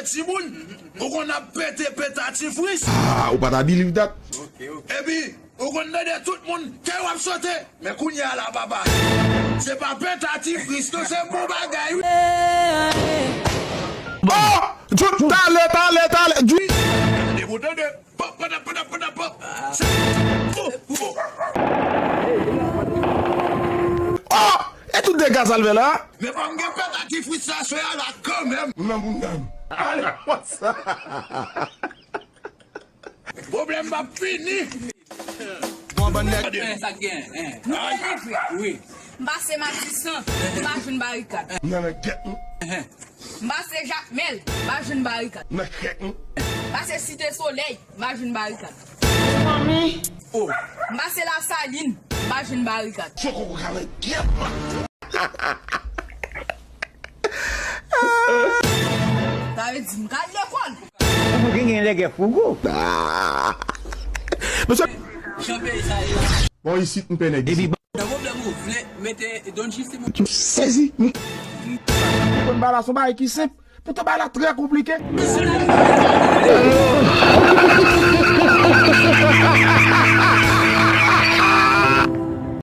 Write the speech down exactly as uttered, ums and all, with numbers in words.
Timoun, ou konn ap pete petatifris. Ah, ou pa ta believe that. Epi, ou konn tande tout moun, kè w ap sote. Men kounye a la, papa, se pa petatifris, non, se bon bagay, wi. Oh! Talè, talè, talè. Tande, ou tande. Pop, pop, pop, pop, pop. Se, oh, oh. Oh! E tout dega sa l fè la? Men fò m gen petatifris aswè a la kanmenm. M nan moun nan. Ale, what's up? Pwoblèm pa fini. Bon, bann nèg. Eh, sa k gen, eh. Nou delivre. Wi. M pase Matisan, m pa jwenn barikad. M nan nan gèt nou. M pase Jakmèl, m pa jwenn barikad. Nan gèt nou. M pase Site Solèy, m pa jwenn barikad. Manmi. Oh. M pase Lasalin, m pa jwenn barikad. Chokoko ka nan gèt mwen. Sa vle di m ka al lekòl. Ou gen gen lègè fougou. Mesye. Jan peyi sa ye la. Bon, isit m pè nèg isit. Nan pwoblèm ou vle mete Don G C. M sezi. Konn bagay la se yon bagay ki senp. Poutan bagay la trè konplike.